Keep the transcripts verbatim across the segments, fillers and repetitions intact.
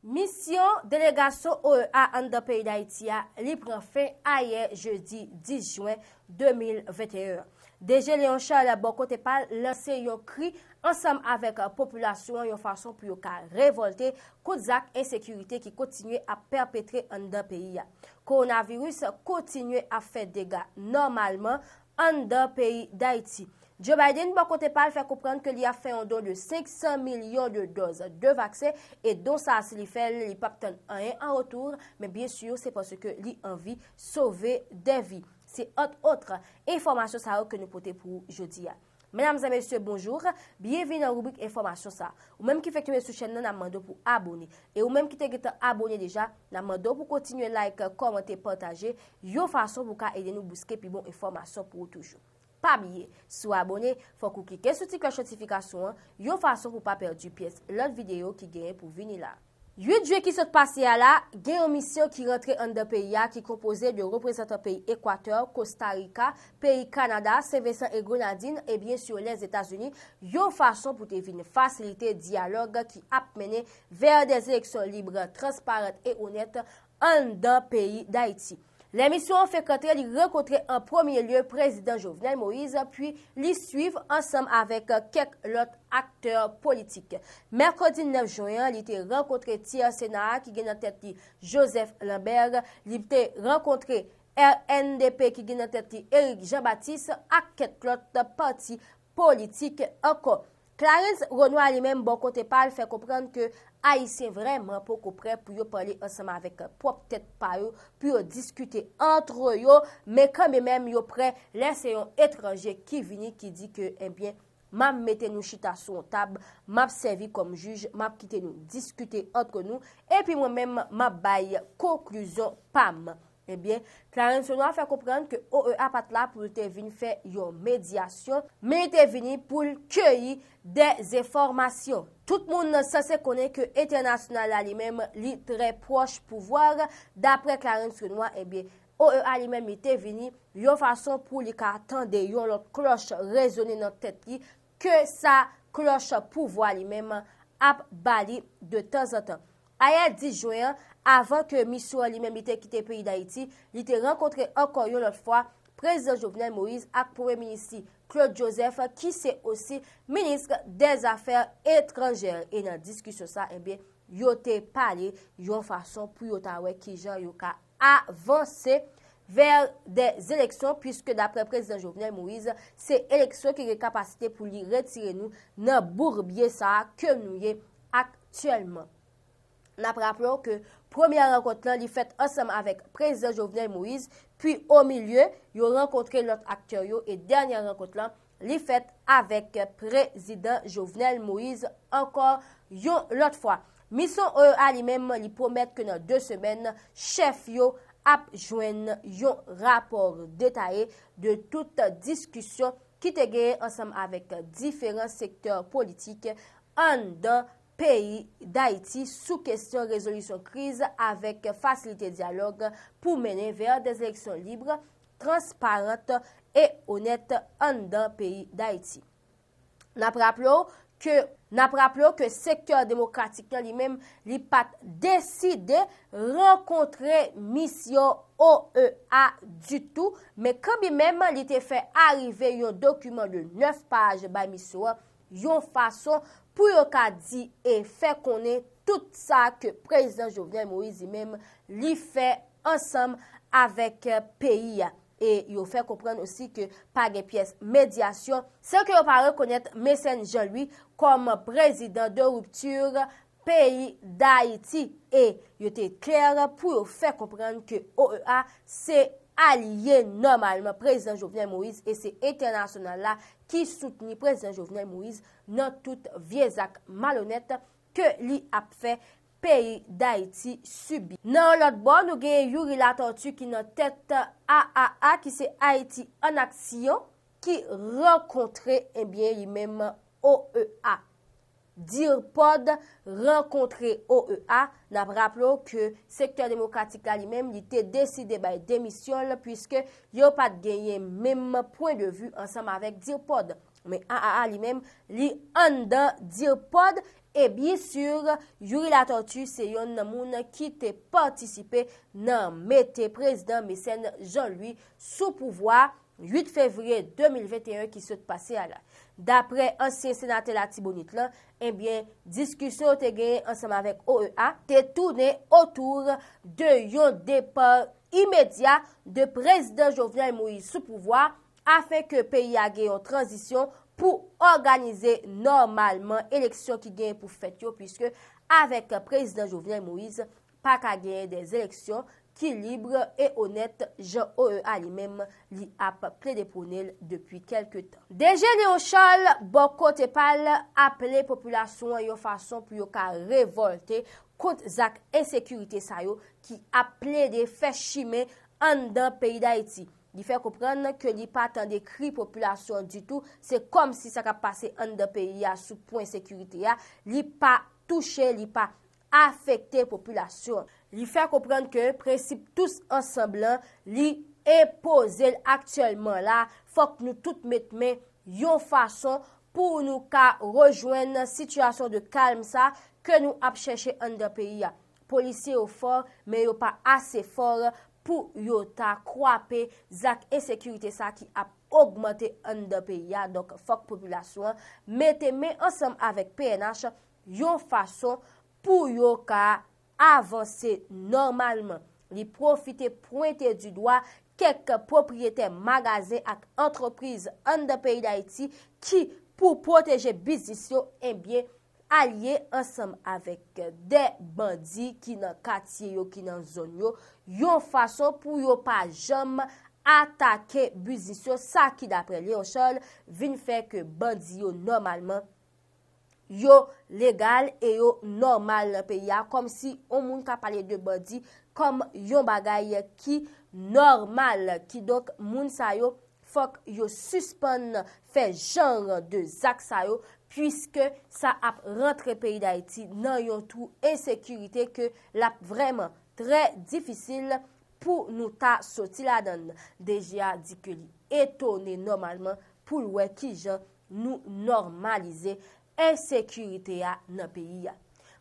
Misyon delegasyon O E A anndan peyi Dayiti a, li pran fen ayè jedi dis jen de mil venteyen. D G Léon Charles bò kote pa l lanse yon kri ansanm avèk popilasyon an yon fason pou yo ka revòlte kont zak ensekirite ki kontinye ap pèpetre anndan peyi a. Kowonaviris kontinye ap fè dega nòmalman anndan peyi Dayiti. Joe Biden bò kote pa l fè konprann ke li ap fè yon don de senk san milyon de dòz de vaksen, e don sa a, si li fè l, li p ap tann anyen an retou, men byen si se paske li anvi sove de vi. Se ant otre enfòmasyon sa yo ke nou pote pou ou jodi a. Medam e mesye, bonjou. Byenvini nan ribrik enfòmasyon sa. Ou menm ki fèk tonbe sou chèn nan, n ap mande w pou abone. E ou menm ki te gentan abone deja, n ap mande w pou kontinye like, kòmante, pataje, yon fason pou ka ede nou bouske pi bon enfòmasyon pou ou toujou. Pa bliye, si w abone, fòk ou klike sou ti klòch notifikasyon an, yon fason pou pa pèdi pyès lòt videyo ki genyen pou vini la. Uit jen ki sot pase a la, gen yon misyon ki rantre anndan peyi a ki konpoze de reprezantan peyi Ekwatè, Kosta Rika, peyi Kanada, Sen Vensan e Grenadin, e byen si Lèzetazini, yon fason pou te vin fasilite dyalòg ki ap mennen vè de eleksyon lib, transparan e onèt anndan peyi Dayiti. Lè misyon an fenk antre, li rankontre an premye lye prezidan Jovenel Moïse, pi li swiv ansanm avèk kèk lòt aktè politik. Mèkredi nèf jen an, li te rankontre tyè Sena a ki gen nan tèt li Joseph Lambert, li te rankontre R N D P ki gen nan tèt li Eric Jean Baptiste ak kèk lòt pati politik ankò. Clarence Renois li menm bò kote pa l fè konprann ke Ayisyen vrèman poko prè pou yo pale ansanm avèk pwòp tèt pa yo, pou yo diskite antre yo, men kanmenm yo prè lè se yon etranje ki vini ki di ke, ebyen, m ap mete nou chita sou yon tab, m ap sèvi kòm jij, m ap kite nou diskite antre nou, epi mwen menm, m ap bay konklizyon pa m. Ebyen, Clarence Renois fè konprann ke O E A pa t la pou l te vin fè yon medyasyon, men li te vini pou l keyi de enfòmasyon. Tout moun sanse konnen ke entènasyonal la li menm, li trè pwòch pouvwa. Daprè Clarence Renois, ebyen, O E A li menm, li te vini yon fason pou li ka tande yon lòt klòch rezone nan tèt li ke sa klòch pouvwa li menm ap ba li de tanzantan. Ayè dis jen an, avan ke misyon an li menm li te kite peyi Dayiti, li te rankontre ankò yon lòt fwa prezidan Jovenel Moïse ak premye minis li Claude Joseph, ki se osi minis dèzafè etranjè. E nan diskisyon sa, ebyen, yo te pale yon fason pou yo ta wè kijan yo ka avanse vè de eleksyon, piske daprè prezidan Jovenel Moïse, se eleksyon ki gen kapasite pou li retire nou nan bourbyè sa a ke nou ye aktyèlman. N ap raple w ke premyè rankont lan, li fèt ansanm avèk prezidan Jovenel Moïse, pi o milye, yo rankontre lòt aktè yo, e dènyè rankont lan, li fèt avèk prezidan Jovenel Moïse ankò yon lòt fwa. Misyon O E A li menm, li pwomèt ke nan de semèn, chèf yo ap jwenn yon rapò detaye de tout diskisyon ki te genyen ansanm avèk diferan sektè politik anndan peyi Dayiti sou kesyon rezolisyon kriz avèk fasilite dyalòg pou mennen vè de eleksyon lib, transparan e onèt anndan peyi Dayiti. N ap raple w ke, n ap raple w ke sektè demokratik lan li menm, li pa t deside rankontre misyon O E A ditou, men kanmenm li te fè arive yon dokiman de nèf paj bay misyon an, yon fason pou yo ka di e fè konnen tout sa ke prezidan Jovenel Moïse li menm li fè ansanm avèk peyi a. E yo fè konprann osi ke pa gen pyès medyasyon, san ke yo pa rekonèt Mecène Jean Louis kòm prezidan de ripti peyi Dayiti. E yo te klè pou yo fè konprann ke O E A se alye nòmalman prezidan Jovenel Moïse e se entènasyonal la ki soutni prezidan Jovenel Moïse nan tout vye zak malonèt ke li ap fè peyi Dayiti sibi. Nan yon lòt bò, nou genyen Youri Latortue ki nan tèt A A A, ki se Ayiti an Aksyon, ki rankontre, ebyen, li menm O E A. DIRPOD rankontre O E A. N ap raple w ke sektè demokratik la li menm, li te deside bay demisyon l, piske yo pa t genyen menm pwen de vi ansanm avèk DIRPOD. Men A A A li menm, li anndan DIRPOD, E byen si, Youri Latortue se yonn nan moun ki te patisipe nan mete prezidan Mecène Jean Louis sou pouvwa uit fevriye de mil venteyen ki sot pase a la. Daprè ansyen senatè Latibonit lan, ebyen, diskisyon yo te genyen ansanm avèk O E A te tounen otou de yon depa imedya de prezidan Jovenel Moïse sou pouvwa, afin ke peyi a gen yon tranzisyon pou òganize nòmalman eleksyon ki genyen pou fèt yo, piske avèk prezidan Jovenel Moïse, pa ka genyen de eleksyon ki lib e onèt, jan O E A li menm li ap plede pwone l depi kèlke tan. D G Léon Charles, bò kote pa l, aple popilasyon an yon fason pou yo ka revòlte kont zak ensekirite sa yo ki ap plede fè chimen anndan peyi Dayiti. Li fè konprann ke li pa tande kri popilasyon an ditou. Se kòmsi sa k ap pase anndan peyi a sou pwen sekirite a, li pa touche, li pa afekte popilasyon an. Li fè konprann ke prensip tous ansanm lan, li enpoze l aktyèlman la. Fòk nou tout met men yon fason pou nou ka rejwenn sitiyasyon de kalm sa ke nou ap chèche anndan peyi a. Polisye yo fò, men yo pa ase fò pou yo ta kwape zak ensekirite sa ki ap ogmante anndan peyi a. Donk, fòk popilasyon an mete men ansanm avèk P N H yon fason pou yo ka avanse nòmalman. Li pwofite pwente di dwa kèk pwopriyetè magazen ak antrepriz anndan peyi Dayiti ki, pou pwoteje biznis yo, ebyen, alye ansanm avèk de bandi ki nan katye yo, ki nan zòn yo, yon fason pou yo pa janm atake biznis yo, sa ki, daprè Léon Charles, vin fè ke bandi yo nòmalman yo legal e yo nòmal nan peyi a, kòmsi yon moun ka pale de bandi kòm yon bagay ki nòmal. Kidonk, moun sa yo, fòk yo sispann fè janr de zak sa yo, piske sa ap rantre peyi Dayiti nan yon twou ensekirite ke l ap vrèman trè difisil pou nou ta soti ladan l. D G a di ke li etone nòmalman pou l wè kijan nou nòmalize ensekirite a nan peyi a.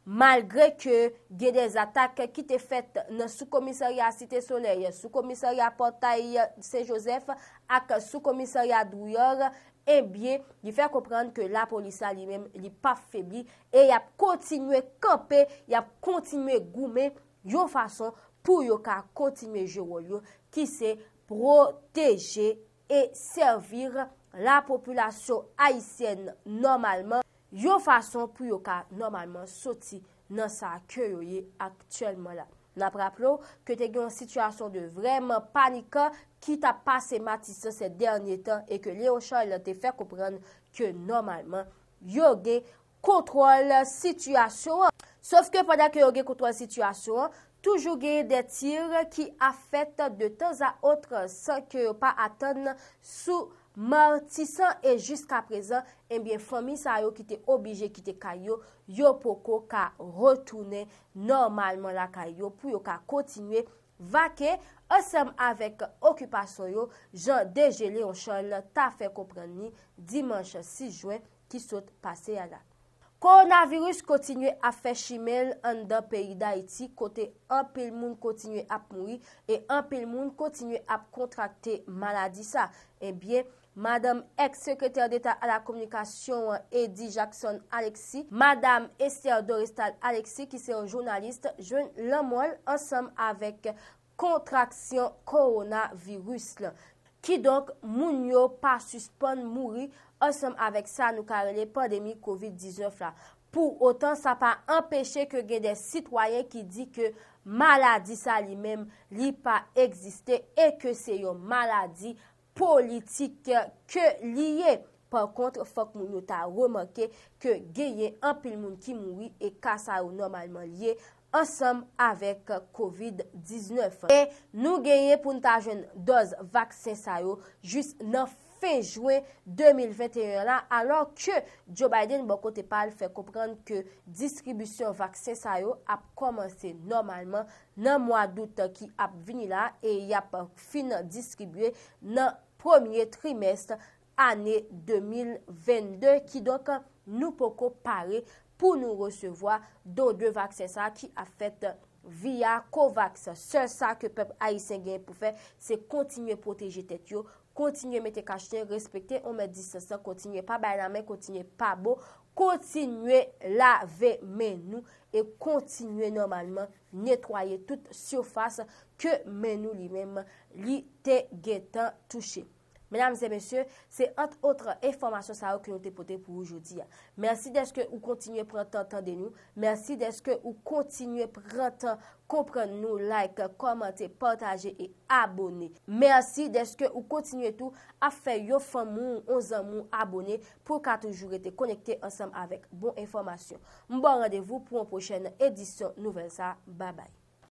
Malgre ke gen de zatak ki te fèt nan sou komisarya Site Solèy, sou komisarya Pòtay Sen Jozèf ak sou komisarya Douyòr, ebyen, li fè konprann ke lapolis la li menm, li p ap febli e y ap kontinye kanpe, y ap kontinye goumen yon fason pou yo ka kontinye jwe wòl yo, ki se pwoteje e sèvi lapopilasyon ayisyèn nòmalman, yon fason pou yo ka nòmalman soti nan sa ke yo ye aktyèlman la. N ap raple w ke te gen yon sitiyasyon de vrèman panik ki t ap pase Matisan se dènye tan e ke Léon Charles te fè konprann ke nòmalman yo gen kontwòl sitiyasyon an. Sòf ke pandan ke yo gen kontwòl sitiyasyon an, toujou gen de tir ki ap fèt de tan a ot san ke yo pa atann sou Matisan e jiska prezan, ebyen, fanmi sa yo ki te oblije kite kay yo, yo poko ka retounen nòmalman lakay yo pou yo ka kontinye vake ansanm avèk okipasyon yo, jan D G Léon Charles ta fè konprann li dimanch sis jen ki sot pase a la. Kowonaviris kontinye ap fè chimen l anndan peyi Dayiti, kote anpil moun kontinye ap mouri e anpil moun kontinye ap kontrakte maladi sa. Ebyen, madanm èks sekretè deta a la kominikasyon an, Eddy Jackson Alexis, madanm Esther Dorestal Alexis, ki se yon jounalis, jwenn lanmò l ansanm avèk kontraksyon kowonaviris lan. Kidonk, moun yo pa sispann mouri ansanm avèk sa nou ka rele pandemi kovid diznèf la. Pou otan, sa pa anpeche ke gen de sitwayen ki di ke maladi sa li menm, li pa egziste e ke se yon maladi politik ke li ye. Pa kont, fòk moun yo ta remake ke genyen anpil moun ki mouri e ka sa yo nòmalman lye ansanm avèk kovid diznèf. E nou genyen pou n ta jwenn dòz vaksen sa yo jis nan fen jen de mil venteyen la, alò ke Joe Biden, bò kote pa l, fè konprann ke distribisyon vaksen sa yo ap kòmanse nòmalman nan mwa dout ki ap vini la e y ap fin distribye nan premye trimès ane de mil vennde, kidonk nou poko pare pou nou resevwa don de vaksen sa ki ap fèt via COVAX. Sèl sa ke pèp ayisyen gen pou fè, se kontinye pwoteje tèt yo, kontinye mete kachnen, respekte yon mèt distans lan, kontinye pa bay lamen, kontinye pa bo, kontinye lave men nou e kontinye nòmalman netwaye tout sifas ke men nou li menm li te gentan touche. Medam e mesye, se ant otre enfòmasyon sa yo ke nou te pote pou ou jodi a. Mèsi dèske ou kontinye pran tan tande nou. Mèsi dèske ou kontinye pran tan konprann nou, like, kòmante, pataje e abone. Mèsi dèske ou kontinye tou ap fè yon fanmi w, yon zanmi w abone pou w ka toujou rete konekte ansanm avèk bon enfòmasyon. M ba w randevou pou yon pwochèn edisyon nouvèl sa. Babay.